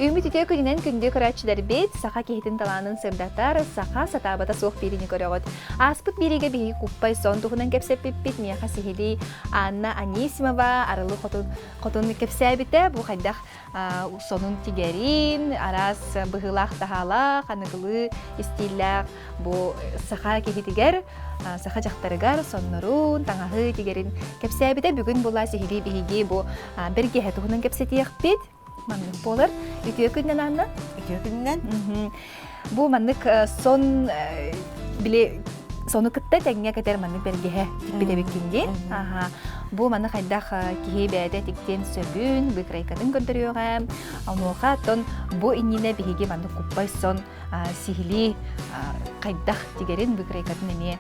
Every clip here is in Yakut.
Үүммүт үтүө күнүнэн күндү көрөөччүлэрбит, саха киһитин талаанын сырдатар, саха сатаабата суох биэриини көрөҕүт. Ааспыт биэриигэ биһиги куппай сон туһунан кэпсэппиппит, миэхэ сиһилии Анна Анисимова Арылы Хотун, Хотун кэпсээбитэ. Бу хайдах сонун тигэрин, араас быһыылаах-таһаалаах, аныгылыы истииллээх бу саха киһитигэр, саха дьахтарыгар соннорун, таҥаһы тигэрин кэпсээбитэ. Бүгүн була сиһилии биһиги бу бэргэһэ туһунан кэпсэтиэхпит. Маннык буолар. Үтүө күннэн, Анна. Үтүө күннэн. Бу маннык сон били сону кытта тэҥҥэ кэтэр маннык бэргэһэ тикпит эбиккин дии. Аха. Бу маны хайдах киһи бэйэтэ тиктиэн сөбүн, быкрайкатын көрдөрүөҕэ. Онуоха оттон бу иннинэ биһиги маннык куппай сон сиһилии хайдах тигэрин, быкрайкатын эмиэ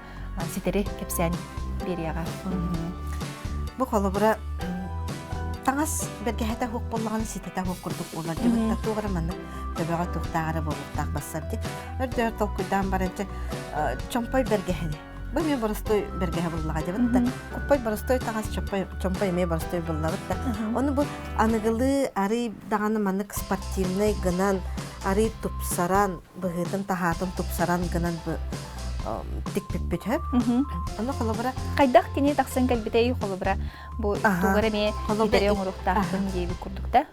ситэри кэпсээн биэриэҕэ. Бу холобура таҥас бэргэһэтэ суох буоллаҕына ситэтэ суох курдук буолар дьыбытта туох эрэ маннык төбөҕө туохтааҕа эрэ буолуохтаах бассар дии. Өрдөөр толкуйдаан баран чэ чомпой бэргэһэни бу эмиэ боростуой бэргэһэ буллаҕа дьыбыт да куппай боростуой таҥас чомпой чомпой эмиэ боростуой буллабыт да ону бу аныгылыы арый даҕаны маннык спортивнай гынан арый тупсаран быһыытын таһаатын тупсаран гынан бу тикпиппит хөп ону холобура хайдах кини тахсан кэлбитэй холобура бу тугар эмиэ идэри оҥоруохтаахпын диэбит курдук да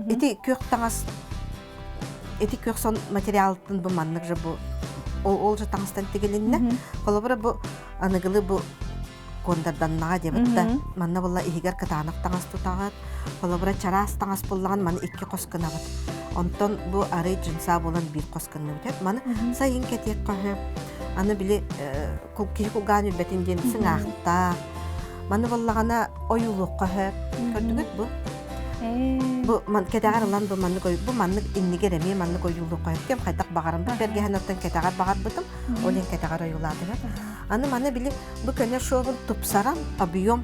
Ити күөх таҥас ити күөх сон материалтын бу маннык же бу ол ол же таҥастан тигилиннэ. Холобура бу аныгылы бу куондарданнаҕа диэбит да манна буолла иһигэр кытаанах таҥас тутаҕыт. Холобура чараас таҥас буллаҕын маны икки хос гынабыт. Онтон бу арый джинса буолан биир хос гынныбыт. Маны сайын кэтиэххэ сөп. Аны били киһи кулгаан үрбэтин диэн сыҥаахтаах. Маны буоллаҕына ойуулуохха сөп. Көрдүгүт бу? Бу кэтэҕэр ылан бу маннык бу маннык иннигэр эмиэ маннык ойуулуохха сөп. Кэм хайдах баҕарым бу бэргэһэн оттон кэтэҕэр баҕарбытым. Ол иһин кэтэҕэр ойуулаатым. Аны маны били бу көнө шовун тупсаран объем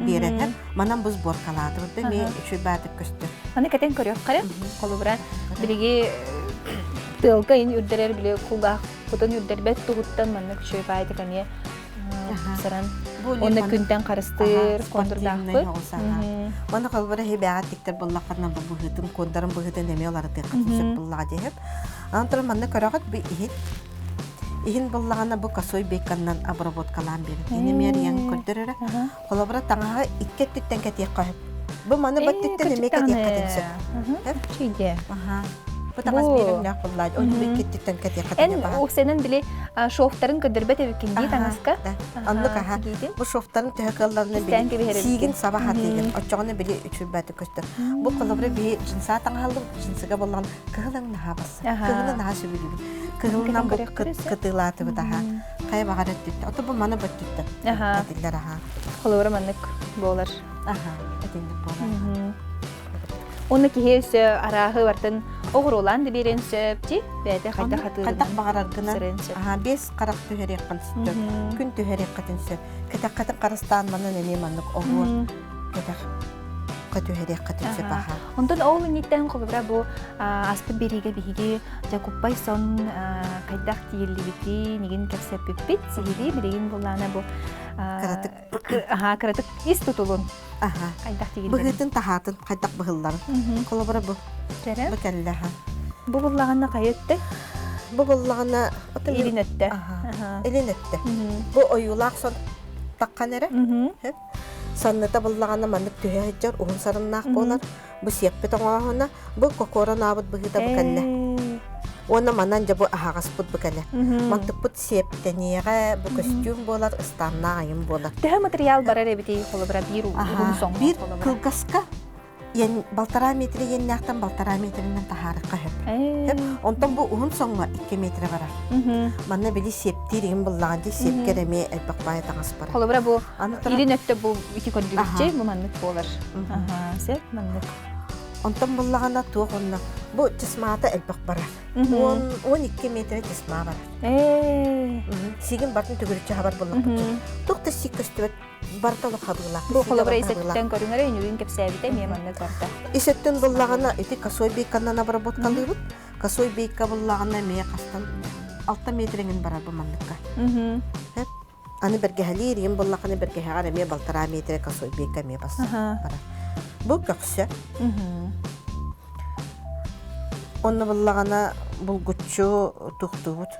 биэрэтэн манан бу сборкалаатыбыт да эмиэ үчүгэй баатык көстөр. Аны кэтэн көрүөххэ холобура билиги тыалга ин үрдэрэр били кулгаах кутун үрдэрбэт туһуттан маннык үчүгэй баайдык эмиэ тупсаран уонна күнтэн харыстыыр кондурдаахпыт. Уонна холобура иһи бэҕэ тиктэр буллаххына бу быһыытын куондарын быһыытын эмиэ уларытыаххытын сөп буллаҕа диэһип. Аны туран манна көрөҕүт бу иһит иһин буллаҕына бу косой бейконнан обработкалаан биэрэр. Кини эмиэ арыйан көрдөрөрө. Холобура таҥаһы икки өттүттэн кэтиэххэ сөп. Бу маны баттыттан эмиэ кэтиэххэ сөп. Чүйде. Бу таҥас биэрэҥнээх буллаат, ол икки өттүттэн кэтиэххэ Эн уксенен били шовтарын көрдөрбөт эбиккин дии таҥаска. Оннук аха. Бу шовтарын төһө кыалларына били сиигин саба хатыыгын. Оччоҕуна били үчүрбэти көстөр. Бу холобура биһи джинса таҥаһаллыбыт джинсыга боллаҕын кыһыл өҥ наһаа басса. Кыһылы наһаа сөбүлүүбүн. Кыһылынан бу кытыылаатыбыт аха. Хайа баҕар өттүттэ. Ото бу маны бөттүттэ. Этиллэр аха. Холобура маннык буолар. Аха, этинник буолар. Уонна киһи өссө арааһы бартын оҕуруолаан да биэриэн сөп ти бэйэтэ хайдах хатыырынан хайдах баҕараргынан аха бес харах түһэриэххин сөп күн түһэриэххитин сөп кэтэххитин харыстаан манан эмиэ маннык оҕуор кэтэх түһэриэххитин сөп аха Онтон ол инниттэн холобура бу аспыт биэриигэ биһиги Дьакуппай сон хайдах тиийиллибитин игин кэпсэппиппит сиһилии билигин буллаана бу кыратык аха кыратык ис тутулун аха хайдах тигиллэрин быһыытын таһаатын хайдах быһылларын холобура бу бу кэллэ аха бу буллаҕына хайа өттө бу буллаҕына илин өттө илин өттө бу ойуулаах сон таххан эрэ Санныта буллаҕына маннык түһэ сылдьар уһун сарыннаах буолар. Бу сиэппит оҥооһуна, бу кокуоран аабыт быһыыта бу кэллэ. Уонна манан дьэ бу аһаҕаспыт бу кэлэ. Мантыкпыт сиэптэниэҕэ, бу көстүүм буолар, ыстааннаах айым буолар. Төһө материал барар эбитий холобура биир уһун соҥҥо Биир кылгаска Иэн балтараа метр иэннээхтэн балтараа метринэн таһаарыахха сөп. Сөп. Онтон бу уһун соҥҥо 2 метр барар. Манна били сиэптиир иһин буллаҕын дии сиэпкэр эмиэ элбэх баайа таҥас барар. Холобура бу илин өттө бу ити көрдүгүччэ бу маннык буолар. Сөп маннык. Онтон буллаҕына туох онно бу тесмата элбэх барар. 10 12 метр тесма барар. Сигин бартын төгүрүччү хабар буллахпыт. Туох да сик көстүбэт барыта олох хабыылаах. Бу холобура ис өттүттэн көрүҥэрэ үнүрүүн кэпсээбитэ эмиэ маннык барда. Ис өттүн буллаҕына ити косой бейканнан обработкалыыбыт. Косой бейка буллаҕына эмиэ хастан 6 метр эҥин барар бу манныкка. Аны бэргэһэлиир ийэм буллахына бэргэһэҕэр эмиэ балтараа метрэ косой бейка эмиэ бас барар. Бу көхсө. Онно буллаҕына булгуччу тухтубут.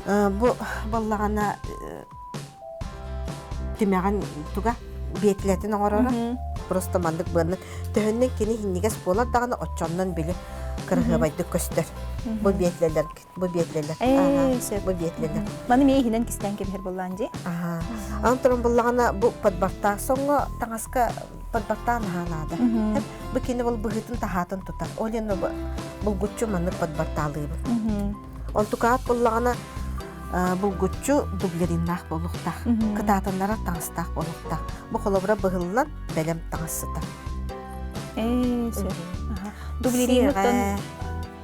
Бу буллаҕына тимэҕин туга биэтилэтин оҥороро. Просто маннык быаннык төһөннөн кини иһиннигэс буолар даҕаны оччоннон били кыраһыабайдык көстөр. Бу биэтилэлэр бу биэтилэлэр. Бу биэтилэлэр. Маны мээ иһинэн кистээн кэбиһэр буоллаан дии. Аха. Аны туран буллаҕына бу подбартаах соҥҥо таҥаска подбартаан наһаа наада. Бу кини ол быһыытын таһаатын тутар. Ол иһин булгуччу маннык подбартаалыыбын. Онтукаат буллаҕына булгуччу дублериннаах буолуохтаах. Кытаатыннарар таҥастаах буолуохтаах. Бу холобура быһыллан бэлэм таҥас сытар. Ээ, сөп. Дублеринуттан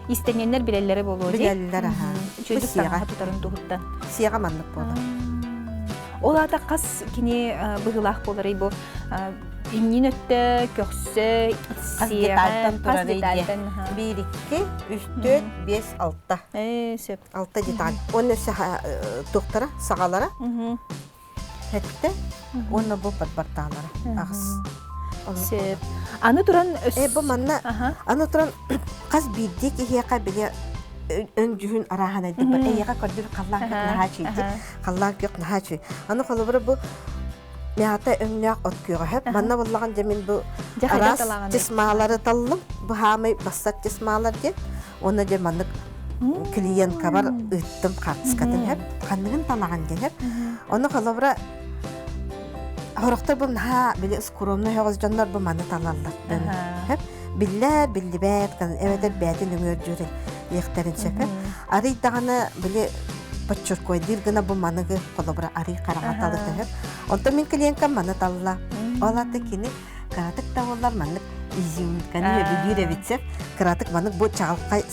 истэнньэннэр билэллэрэ буолуо дии. Билэллэр, аха. Үчүгэйдик таҥаһа тутарын туһуттан. Сиэҕэ маннык буолар. Ол аата хас кини быһыылаах буоларый бу иннин өттө, көхсө, хас детальтан турарый диye. Биир, икки, үс, түөрт, биэс, алта. Ээ, сөп. Алта деталь. Уонна өссө туохтара, саҕалара. Хэттэ уонна бу подбортаалара аҕыс. Сөп. Аны туран Э, бу манна аны туран хас биирдии киһиэхэ били өҥ дьүһүн арааһынайдык бар. Эйиэхэ көрдүр халлаан күөх наһаа үчүйдик. Халлаан күөх наһаа үчүй. Аны холобура бу мята өҥнөөх от күөҕэ хөп. Манна буллаҕын дьэ мин бу араас тесмалары таллым. Бу хаамай бассар тесмалар диэн. Уонна дьэ маннык клиенткабар ыыттым хаартыскатын хөп. Ханныгын талаҕын диэн хөп. Ону холобура Хорохтор бу наһаа били скромный өҕөс дьоннор бу маны талаллар. Хөп. Биллэр, биллибэт, эбэтэр бээтин өҥүөрдүүр диэхтэрин сөп. Арый даҕаны били подчеркуйдыыр гына бу маныгы холобура арый хараҥа талыта хөп. Онтон мин клиенткам маны талла. Ол аты кини кыратык да буоллар маннык изюминканы өбүлүүр эбит сөп. Кыратык маннык бу чаҕылхай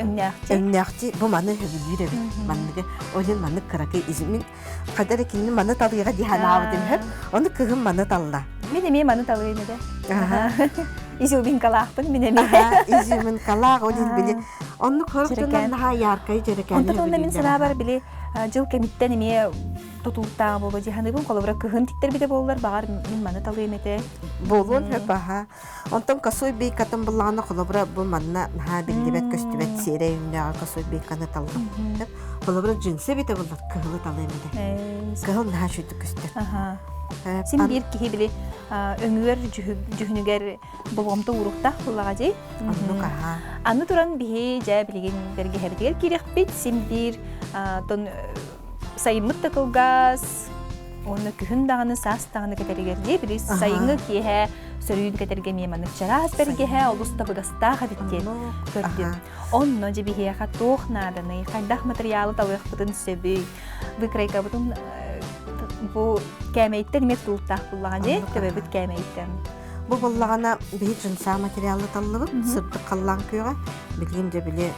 өҥнөөхчи. Өҥнөөхчи бу маны өбүлүүр эбит. Манныгы ол иһин маннык кыракый изюмин хайда эрэ кинини маны талыыга дии санаабытым сөп. Ону кыһым маны талла. Мин эмиэ маны талыым этэ. Изюминкалаахпын мин эмиэ. Изюминкалаах ол иһин били оннук хорох дьоннор наһаа яркай дьэрэкээн Онтон онно мин санаабар били дьыл кэмиттэн эмиэ тутулуктаах буолуо дии саныыбын. Холобура кыһын тиктэрбитэ буоллар, баҕар мин маны талыам этэ. Буолуон сөп аха. Онтон косой бейкатын буллаҕына холобура бу манна наһаа биллибэт көстүбэт сиэрэй өҥнөөҕө косой бейканы таллым. Холобура джинсы эбитэ буоллар кыһылы талыам этэ. Кыһыл наһаа үчүгдүк көстөр. Син биир киһи били өҥүөр дьүһүнүгэр болҕомто ууруктаах буоллаҕа дии. Оннук аха. Аны туран биһи дьэ билигин бэргэһэбитигэр киириэхпит син биир тон сайыммыт да кылгас уонна күһүн даҕаны саас даҕаны кэтэригэр дии били сайыҥҥы киэһэ сөрүүн кэтэргэ эмиэ маннык чараас бэргэһэ олус табыгастаах эбит диэн көрдүм. Онно дьэ биһиэхэ туох нааданый, хайдах матырыйаалы талыахпытын сөбүй, выкройкабытын бу кээмэйиттэн эмиэ тулуктаах буллаҕа дии, төбөбүт кээмэйиттэн. Бу буллаҕына биһи джинса материалы таллыбыт, сырдык халлаан күөҕэ, билигин дьэ били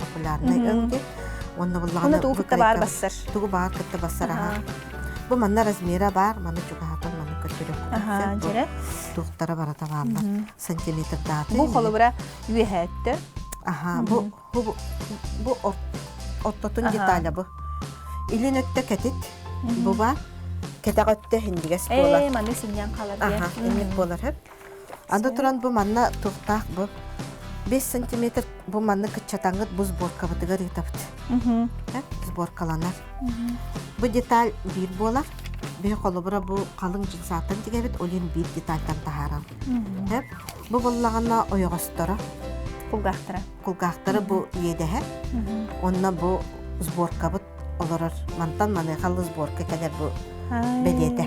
популярнай өҥ диэн. Уонна буллаҕына тугу кытта баар бассар. Тугу баар кытта бассар аха. Бу манна размера баар, маны чугаһатан маны көрдөрүөххүтүн сөп. Туохтара барыта бааллар. Сантиметрдааты. Бу холобура үөһээттэ. Аха, бу бу бу ортотун деталя бу. Илин өттө кэтит. Бу баар. Кэтэх өттө индигэс буолар. Ээ, маны синньэн хаалар. Аха, инник буолар хөп. Аны туран бу манна туохтаах бу 5 сантиметр бу манна кыччатаҥҥыт бу сборкабытыгар ыытабыт. Сборкаланар. Бу деталь биир буолар. Биһи холобура бу халыҥ джинсааттан тигэбит, ол иһин биир детальтан таһаарам. Бу буллаҕына ойоҕосторо. Кулгаахтара. Кулгаахтара бу иэдэһэ. Онно бу сборкабыт олорор. Мантан маныаха сборка кэлэр бу бэлиэтэ.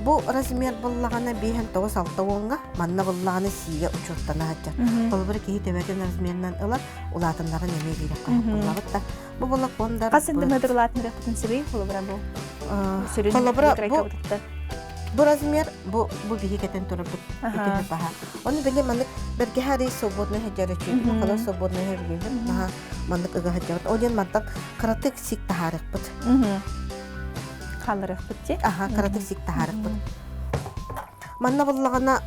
Бу размер буллаҕына биэһэн тоҕус алта уоҥҥа, манна буллаҕына сиигэ учуоттана сылдьар. Холобура киһи төбөтүн размерынан ылар, улаатыннаран эмиэ биирэххэ буллабыт да. Бу була кондар Хас сантиметр улаатыннарыахпытын сөбүй холобура бу? Сүрүн Холобура бу бу размер бу бу биһи кэтэн турарбыт ити баһа. Оны били маннык бэргэһэ арый свободный сылдьар үчүгэй. Холор свободный сылдьар наһаа маннык ыга сылдьабыт. Ол диэн мантан кыратык сик таһаарыахпыт. Хаалларыахпыт дии. Аха, кыратык сик таһаарыахпыт. Манна буллаҕына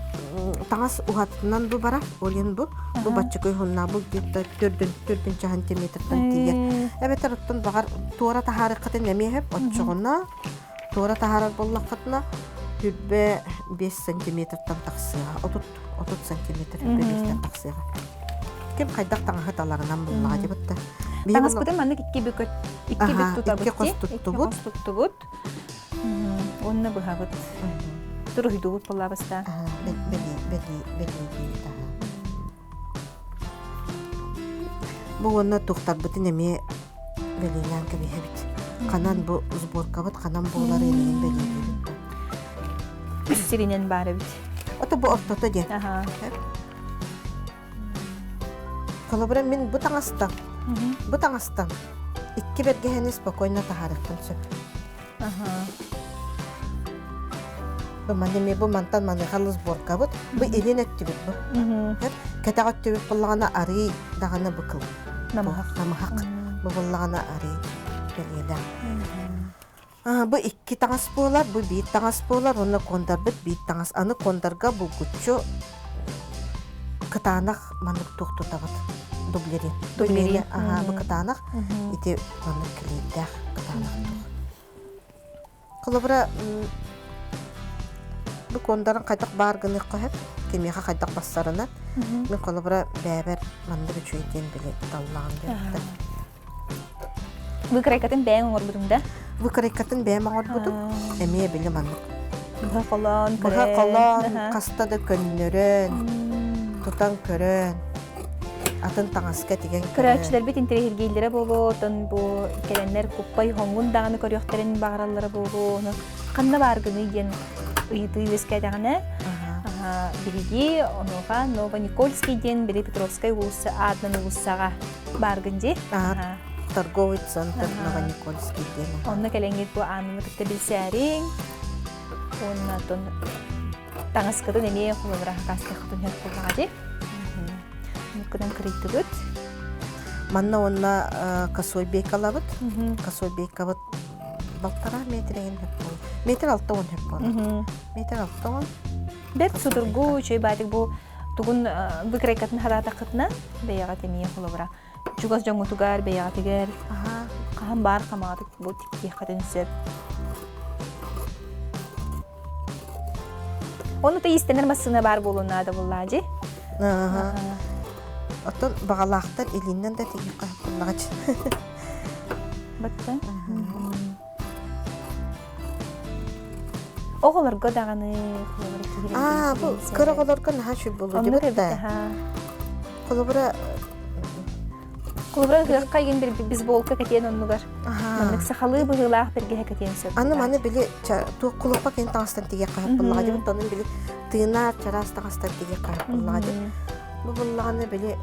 таҥас уһатынан бу бара, ол иһин бу бу баччыкый уһуннаа бу где-то төрдүн төрдүн сантиметртан тиийэр. Эбэтэр оттон баҕар туора таһаарыаххытын эмиэ сөп, оччоҕуна туора таһаарар буоллаххытына түрбэ 5 сантиметртан тахсыаҕа, 30 30 сантиметр түрбэ 5-тэн тахсыаҕа. Ким хайдах таҥаһы таларынан буллаҕа дебит да. Таҥаспытын маннык икки бүк икки бүк тутабыт. Икки хос туттубут. Икки хос туттубут. Уонна быһабыт. Туруһуйдубут буоллаабыста. Бэли бэли бэли Бу уонна тухтарбытын эмиэ бэлиэлээн кэбиһэбит. Ханан бу сборкабыт ханан буолар иһин бэлиэтиибит. Үс сиринэн баар эбит. Ото бу ортото диэн. Холобура мин бу таҥастан, бу таҥастан икки бэргэһэни спокойно таһаарыахпын сөп. Бу маны эмиэ бу мантан маныаха сборкабыт, бу илин өттүбүт бу. Кэтэх өттүбүт буллаҕына арыы даҕаны бу кыл. Намыһах. Намыһах. Бу буллаҕына арыы бэлиэлээх. Бу икки таҥас буолар, бу биир таҥас буолар уонна кондарбыт биир таҥас. Аны кондарга булгуччу кытаанах маннык туох тутабыт дублерин. Дублерин. Аха, бу кытаанах. Ити маннык килиэйдээх кытаанах туох. Холобура, бу кондарын хайдах баар гыныахха сөп, кимиэхэ хайдах бассарынан. Мин холобура бэйэбэр маннык үчүгэй диэн били таллаҕым диэбиттэр. Выкройкатын бэйэҥ оҥорбутуҥ да? Выкройкатын бэйэм оҥорбутум. Эмиэ били маннык. Быһа холоон, Быһа холоон, хаста да көннөрөн, тутан көрөн, атын таҥаска тигэн көрөн. Көрөөччүлэрбит интэриэһиргииллэрэ буолуо, оттон бу кэлэннэр куппай хоҥҥун даҕаны көрүөхтэрин баҕараллара буолуо, ону ханна бааргыный диэн ыйытыы үөскээтэҕинэ, биһиги онуоха Новоникольский диэн били Петровскай уулусса аатынан уулуссаҕа Бааргын дии. Торговый центр Новоникольский диэн. Онно кэлэҥҥит бу Аананы кытта билсээриҥ. Уонна оттон таҥаскытын эмиэ холобура хакаастыаххытын сөп буоллаҕа дии. Муккунан кырыйдыбыт. Манна уонна косой бейкалабыт. Косой бейкабыт балтараа метр эҥин хөп буолар. Метр 60 хөп буолар. Метр 60. Бэрт судургу, үчүгэй баатык бу тугун выкройкатын хараатаххытына бэйэҕит эмиэ холобура чугас дьоҥҥутугар бэйэҕитигэр хаһан баар хамаҕатык бу тиктиэххитин сөп. Ону та иистэнэр массыына баар буолуон наада буоллаа дии. Оттон баҕалаахтар илииннэн да тигиэххэ буллаҕач. Баттан. Оҕолорго даҕаны Аа, бу кыра оҕолорго наһаа үчүгэй буолуо дебит да. Холобура Холобура ыһыахха игин бир бейсболка кэтиэн оннугар. Маннык сахалыы быһыылаах бэргэһэ кэтиэн сөп. Аны маны били туох кулуппа кин таҥастан тигиэх хаһыппыллаҕа дебит онун били тыынаар чараас таҥастан тигиэх хаһыппыллаҕа дебит. Бу буллаҕына били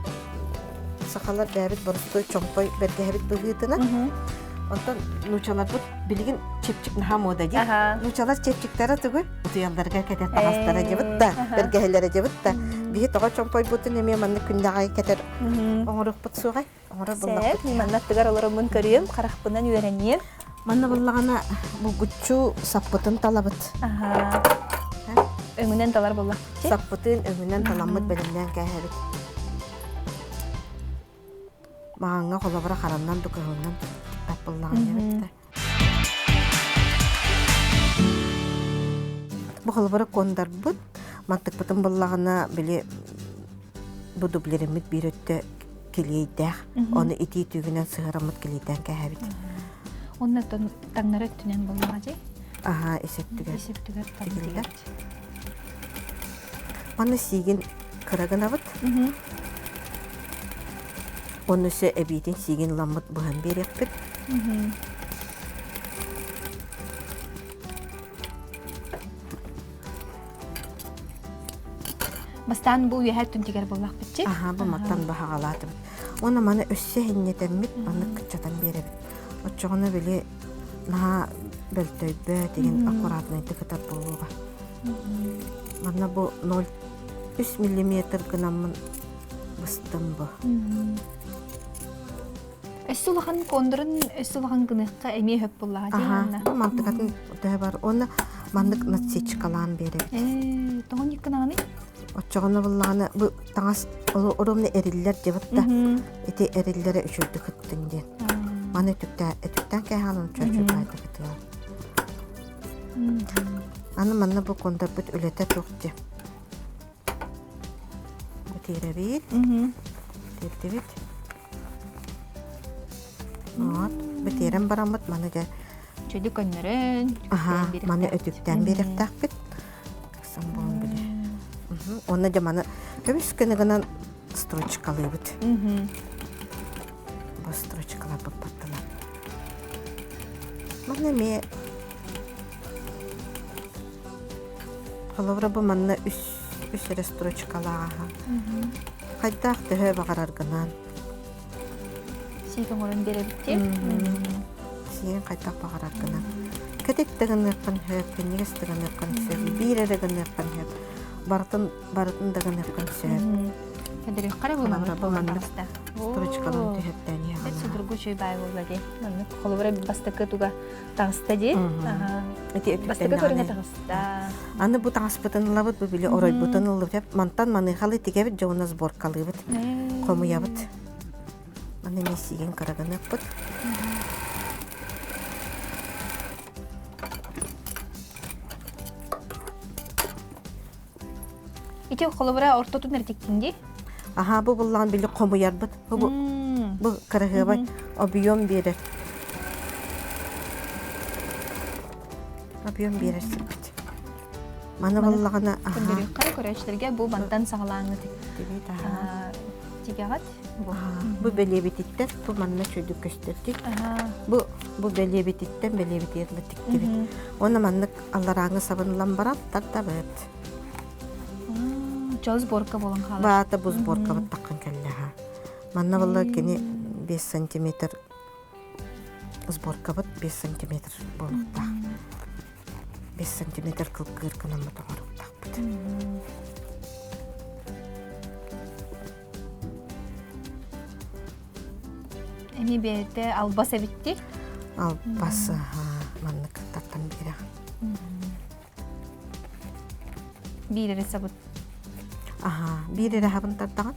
сахалар бэйэбит боростуой чомпой бэргэһэбит быһыытынан Онтон нуучаларбыт билигин чепчик наһаа муода дии. Нуучалар чепчиктара тугуй? Утуйалларыгар кэтэр таҥастара дьыбыт да, бэргэһэлэрэ дьыбыт да. Биһи тоҕо чомпойбутун эмиэ маннык күндэҕэй кэтэр оҥоруохпут суоҕай? Оҥорор буллахпыт. Манна аттыгар олороммун көрүөм, харахпынан үөрэниэм. Манна буллаҕына булгуччу саппытын талабыт. Өҥүнэн талар буоллахпыт. Саппытын өҥүнэн таламмыт бэлэмнээн кээһэбит. Маҕаҥҥа холобура хараннан да кыһылынан таппыллаҕын диэбиттэр. Бу холобура куондарбыт, мантыкпытын буллаҕына били бу дублериммит биир өттө килиэйдээх, ону итии түүгүнэн сыһыараммыт килиэйдээн кээһэбит. Онно таҥнары өттүнэн буллаҕа дии? Аһаа, ис өттүгэр. Ис өттүгэр тигиллэр. Манна сиигин кыра гынабыт. Онно өссө эбиитин сиигин ыламмыт быһан биэриэхпит. Бастаан бу үөһэ өттүн буоллахпыт чи? Аха, бу маттан баһаҕалаатыбыт. Уонна маны өссө иһинньэтэммит, маннык кыччатан биэрэбит. Оччоҕуна били наһаа бөлтөйбөт, игин аккуратнайдык ытар буолуоҕа. Манна бу 0,3 миллиметр гынаммын быстым бу. Өссө улахан кондурун өссө улахан гыныахха эмиэ хөп буллаҕа дии манна. Аха, мантыкатын төһө бар. Уонна маннык надсечкалаан биэрэбит. Ээ, тоҕо никкынаҕыный? Оччоҕуна буллаҕына бу таҥас оромно эриллэр дебит да. Ити эриллэрэ үчүгдүк ыттын диэн. Маны өтүктээн кээһээн ончо үчүгэй кытыа. Аны манна бу кондарбыт үлэтэ туох дии. Тиэрэбит. Тиэрдибит. Вот, битиэрэн бараммыт маны дьэ Чөдү көннөрөн, Аха, маны өтүктээн биэриэхтээхпит. Тахсан буолан били. Уонна дьэ маны көмүс гынан строчкалыыбыт. Бу строчкаларбыт баттылар. Манна эмиэ холобура бу манна үс үс эрэ строчкалааҕа. Хайдаах төһө баҕараргынан. Сиик оҥорон биэрэбит Сиэн хайдах баҕараргынан. Кэтит да гыныаххын сөп, кинигэс да гыныаххын сөп, биир эрэ гыныаххын сөп. Барытын барытын да гыныаххын сөп. Көдөрүөххэ эрэ Холобура бу маннык строчкаларын түһэртээн иһэҕин. Судургу үчүгэй баай буолла дии. Маннык холобура бастакы туга таҕыста дии. Ити Бастакы көрүҥэ таҕыста. Аны бу таҥаспытын ылабыт, бу били оройбутун ыллыбыт. Мантан маныхалы тигэбит, дьэ уонна сборкалыыбыт, хомуйабыт. Аны эмиэ сиигин кырагыныахпыт. Ити холобура ортотун эртиктин дии. Аха, бу буллаҕын били хомуйарбыт. Бу, бу кыраһыабай объем биэрэр. Объем биэрэр сиппит. Маны буллаҕына Көрдөрүөххэ көрөөччүлэргэ бу мантан саҕалааҥҥыт тигэҕит. Бу бэлиэбититтэн бу манна чөйдүк көстөрдүк. Бу бу бэлиэбититтэн бэлиэбитигэр тиктибит. Уонна маннык алларааҥы сабынылан баран тардабыт. Чол сборка буолан хаалар. Баата бу сборкабыт таххан кэллэ Манна буолла кини 5 сантиметр сборкабыт 5 сантиметр буолуохтаах. 5 сантиметр кылгыыр гынаммыт оҥоруохтаахпыт. Эми бэйэтэ албас эбитти. Албас маннык тартан биэрэҕин. Биир эрэ сабыт. Аха, биир эрэ хабын тардаҕын.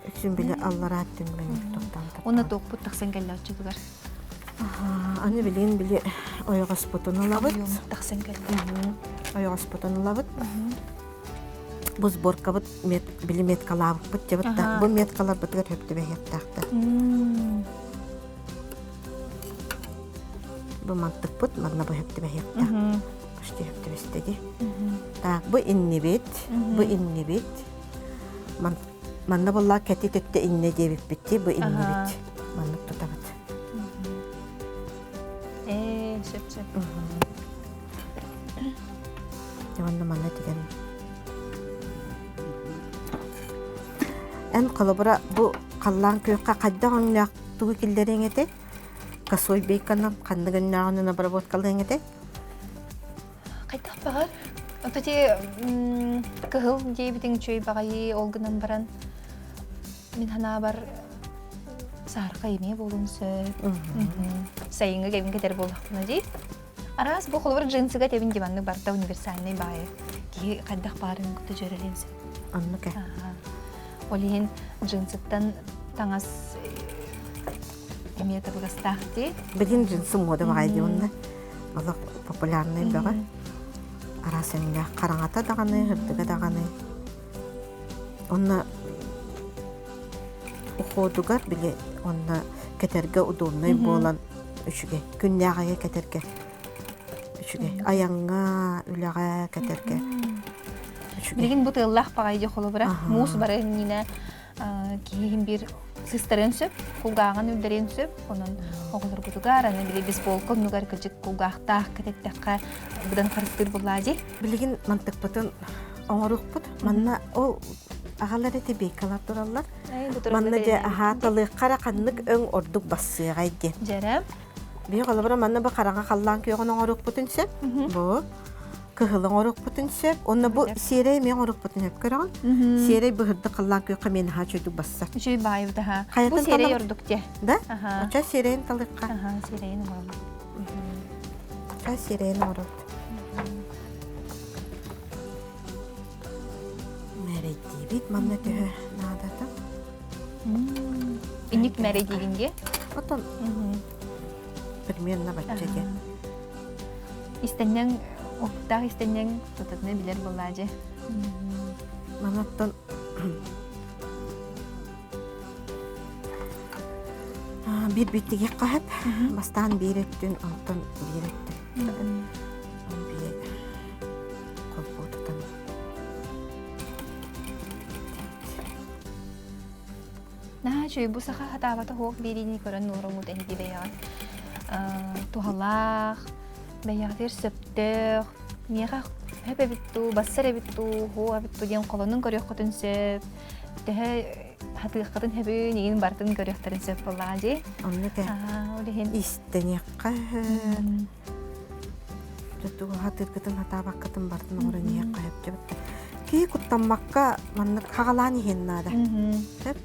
Үксүн били аллараа түҥмэн тохтоон Уонна туохпут тахсан кэллэ оччотугар. Аны билигин били ойоҕоспутун ылабыт. Тахсан кэллэ. Ойоҕоспутун ылабыт. Бу сборкабыт мет, били меткалаабыппыт дебит да бу меткаларбытыгар хөп түбэһиэхтээхтэр. Бу мантыкпыт манна бу хөп түбэһиэхтээх. Почти хөп түбэстэ дии. Так, бу иннибит, бу иннибит. Манна буолла кэти төттө иннэ диэбиппит дии, бу иннибит. Маннык тутабыт. Ээ, сөп сөп. Уонна манна тигэн. Эн холобура бу халлаан күөххэ хайдах өҥнөөх тугу киллэриэҥ этэй? Косой бейконан ханнык өҥнөөҕүнэн обработкалыаҥ этэй? Хайдах баҕар? Ото ти кыһыл диэбитиҥ үчүгэй баҕайы ол гынан баран мин санаабар саарка эмиэ буолуон сөп. Сайыҥҥы кэмҥэ кэтэр буоллахпына дии. Араас бу холобур джинсыга тэбин диваннык барыта универсальнай баайы. Киһи хайдах баарын кытта дьүөрэлиэн сөп. Оннук ээ. Ол иһин джинсыттан таҥас эмиэ табыгастаах дии. Билин джинсы муода баҕайы дии уонна олох популярнай бөҕө. Араас өҥнөөх хараҥата даҕаны, сырдыга даҕаны. Онно уходугар били онно кэтэргэ удобнай буолан үчүгэй. Күннээҕигэ кэтэргэ үчүгэй. Айаҥҥа, үлэҕэ кэтэргэ үчүгэй. Билигин бу тыаллаах баҕайы дьэ холобура муус бары иннинэ киһи биир сыстарыан сөп, кулгааҕын үрдэриэн сөп. Онон оҕолоргутугар аны били бейсболка оннугар кырдьык кулгаахтаах кэтэттэххэ быдан харыстыыр буоллаа дии. Билигин мантыкпытын оҥоруохпут. Манна ол аҕалар эти бейкалар тураллар. Манна дьэ аһааталыахха эрэ ханнык өҥ ордук бассыаҕай диэн. Дьэрэ. Биһи холобура манна бу хараҥа халлаан күөҕүн оҥоруохпутун сөп. Бу кыһыл оҥоруохпутун сөп. Уонна бу сиэрэй эмиэ оҥоруохпутун сөп көрөҕүн. Сиэрэй быһырдык халлаан күөххэ миэн наһаа үчүгдүк бассар. Үчүгэй баайыбыт аһа. Бу сиэрэй ордук дьэ. Да? Оча сиэрэйин талыахха. Аха, сиэрэйин оҥоробут. Оча сиэрэйин оҥоробут. Мэрэйдиибит манна төһө наадата? Инник мэрэйдиигин дии? Отон примерно бачча диэн. Истэнньэҥ. Оптаах истэнньэҥ тутатына билэр буоллаадьы. Манаттан биир биттиги хаһып, бастаан биир өттүн, онтон биир өттүн. Биир холбуу тутан. Наһаа үчүгэй бу саха хатаабата суох биэриини көрөн олороммут эһиги бэйэҕит туһалаах, бэйэҕитигэр сөптөөх, миэхэ хөп эбит дуу, бассар эбит дуу, һуох эбит дуу диэн холонун көрүөххүтүн сөп, төһө хатыаххытын сөбүн, игин барытын көрүөхтэрин сөп буоллаҕа дии. Оннук ээ. Ол иһин Истэниэххэ тугу хатыыргытын хатаабаккытын барытын оҥорон иһиэххэ сөп Киһи куттаммакка маннык хаҕалаан иһиэн наада. Сөп.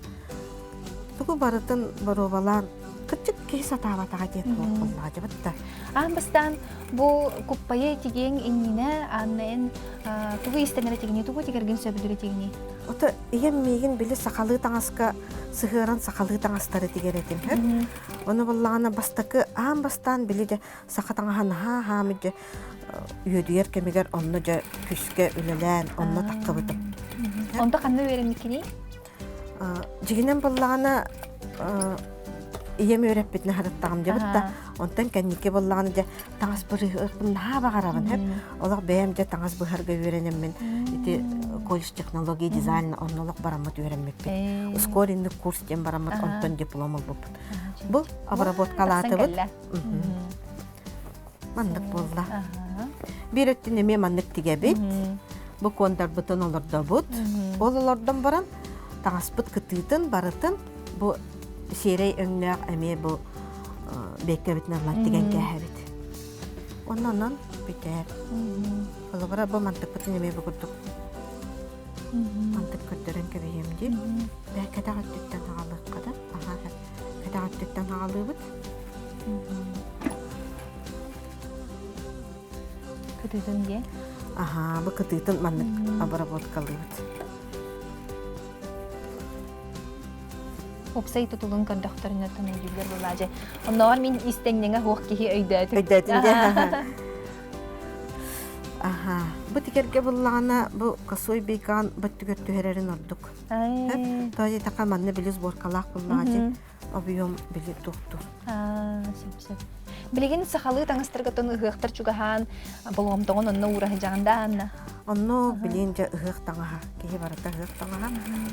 Тугу барытын боруобалаан кырдьык киһи сатаабатаҕа диэн буоллаҕа да. Аан бастаан бу куппайы тигиэҥ иннинэ Анна эн тугу иистэнэр этигиний, тугу тигэргин сөбүлүүр этигиний? Ото ийэм миигин били сахалыы таҥаска сыһыаран сахалыы таҥастары тигэр этим. Ону буоллаҕына бастакы аан бастаан били дьэ саха таҥаһа наһаа хаамыт дьэ үөдүйэр кэмигэр онно дьэ күскэ үлэлээн онно таххыбытым. Онто ханна үөрэммиккиний? Дьигинэн буоллаҕына ийэм үөрэппитин аһарыттаҕым дьэбит да онтон кэнники буоллаҕына дьэ таҥас бырыһыахпын наһаа баҕарабын хэп олох бэйэм дьэ таҥас быһарга үөрэнэммин ити колледж технологии дизайна онно олох бараммыт үөрэммиппит ускоренный курс диэн бараммыт онтон диплом ылбыппыт бу обработкалаатыбыт Маннык буолла. Биир өттүн эмиэ маннык тигэбит. Бу куондарбытын олордобут. Ол олордон баран таҥаспыт кытыытын барытын бу сиэрэй өҥнөөх эмиэ бу бэккэбитин ылан тигэн кээһэбит. Оннонон бүтэр. Холобура бу мантыкпытын эмиэ бу курдук мантык көрдөрөн кэбиһиэм дии. Бээ кэтэх өттүттэн аҕалыахха да. Аха кэтэх өттүттэн аҕалыыбыт. Кытыытын диэн? Аһаа, бу кытыытын маннык обработкалыыбыт. Уопсай тутулун көрдөхтөрүнэ тон өйдүүллэр буолаадьы. Оннооҕор мин истэҥнэҥэ суох киһи өйдөөтүм. Өйдөөтүм дии. Аха. Бу тигэргэ буллаҕына бу косой бейкан бөттүгэр түһэрэрин ордук. Тоҕо диэтэххэ манна били сборкалаах буллаҕа дии. Объем били туохтур. Сөп сөп. Билигин сахалыы таҥастарга тон ыһыахтар чугаһаан болҕомтоҕун онно уураһыдьаҕын да Анна? Онно билин дьэ ыһыах таҥаһа. Киһи барыта ыһыах таҥаһа.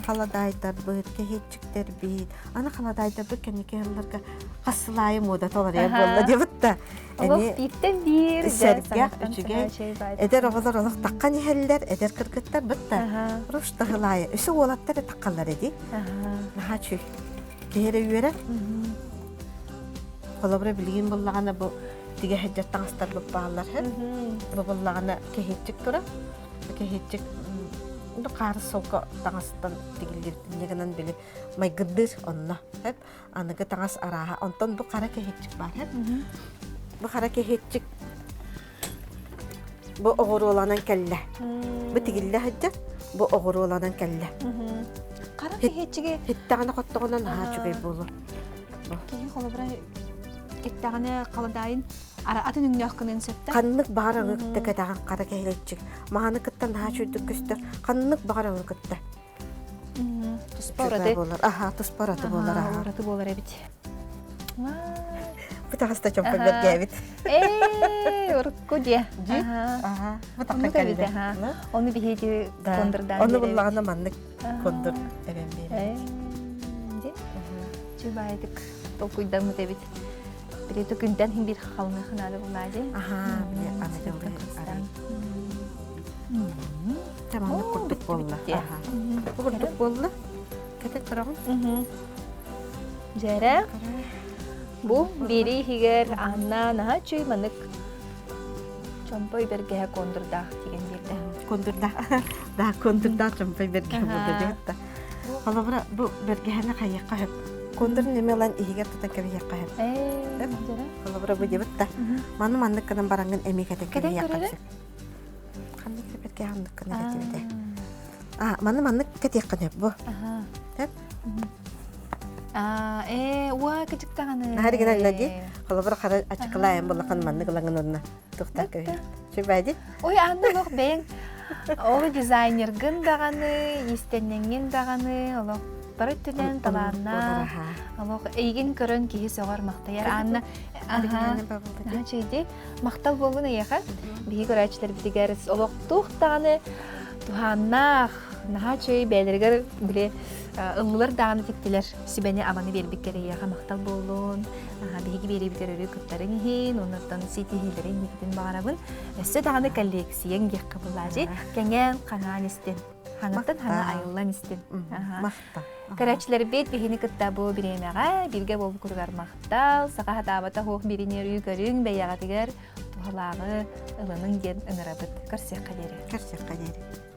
Халадаайдарбыт, кэһиэччиктэрбит. Аны халадаайдарбыт кэнники ыһылларга хас сыл аайы муодата уларыйар буолла диэбит да. Олох бииртэн биир сэргэх, үчүгэй. Эдэр оҕолор олох таххан иһэллэр, эдэр кыргыттар бытта. Руш таһылаайы. Өссө уолаттар таххаллар эди. Наһаа үчүгэй. Киһи эрэ үөрэр. Холобура билигин буллаҕына бу тигэ сылдьар таҥастарбыт бааллар һэ. Бу буллаҕына кэһиэччик турар. Кэһиэччик хаарыс солко таҥастан тигиллибит инньэ гынан били майгындыыр онно. Хэп аныгы таҥас арааһа. Онтон бу хара кэһиэччик баар хэп. Бу хара кэһиэччик Бу оҕуруоланан кэллэ. Бу тигиллэ сылдьар, бу оҕуруоланан кэллэ. Хара киһиэччиги Иттэҕинэ хоттоҕуна наһаа үчүгэй буолуо. Киһи холобура иттэҕинэ халадаайын атын өҥнөөх гыныан сөп да? Ханнык баҕар өҥү кытта кэтэҕин хара кэһилэччик. Мааны кытта наһаа үчүгдүк көстөр. Ханнык баҕар өҥү кытта. Туспа ураты. Буолар. Аха, туспа ураты буолар. Аха, ураты буолар эбит. Бу таҕыста чомпой бэргээбит. Ээ, урукку дьиэ. Дьиэ? Аха. Бу тахха кэллэ. Ону биһиги кондурдаан Ону буллаҕына маннык кондур эбэн биэрэр. Дьиэ. Чубаайдык толкуйдаммыт эбит. Били күнтэн хин бир халныахын аады буллаа дьиэ. Аха, били аныгылыы арай. Маннык курдук буолла. Бу курдук буолла. Кэтэ көрөҕүн. Дьэрэ. Бу биири иһигэр Анна наһаа үчүгэй маннык чомпой бэргэһэ кондурдаах тигэн биэрдэ. Кондурдаах. Да, кондурдаах чомпой бэргэһэ буолла дьэ. Холобура бу бэргэһэни хайыахха сөп. Кондурун эми ылан иһигэр тутан кэбиһиэххэ сөп. Холобура бу дебит да. Маны маннык гынан бараҥҥын эми кэтэн кэбиһиэххэ сөп. Ханнык бэркэ ханнык гына этибитэ. А, маны маннык кэтиэххин сөп бу. Сөп. А, э, уа кычыктаҕаны. Наһар гынан ди. Холобур хара ачыкылаайын буллахан маннык ылаҥын онно. Тухтар көһү. Сүбэдит. Ой, Анна олох бэйэҥ ол дизайнергын даҕаны, иистэнньэҥҥин даҕаны олох бары өттүнэн талааннаах, олох эйигин көрөн киһи сөҕөр махтайар. Анна, аха, чэйди, махтал буоллун эйиэхэ. Биһи көрөөччүлэрбитигэр олох туох даҕаны туһааннаах, наһаа үчүгэй бэйэлэригэр били ыллылар даҕаны тиктилэр сүбэни-аманы биэрбиккэр эйиэхэ махтал буоллун. Биһиги биэриибитигэр өрүү кыттарыҥ иһин, оннуттан ситиһиилэри инникитин баҕарабын. Өссө даҕаны коллекцияҥ диэххэ буллаачы кэҥээн хаҥаан истин. Хаҥаттан хаҥа айыллан истин. Махтал. Көрөөччүлэрбит биһини кытта бу бириэмэҕэ бииргэ буолбуккутугар махтал. Саха сатаабата суох биирини өрүү көрүҥ, бэйэҕитигэр туһалааҕы ылыныҥ диэн ыҥырабыт. Көрсүөххэ диэри. Көрсүөххэ диэри.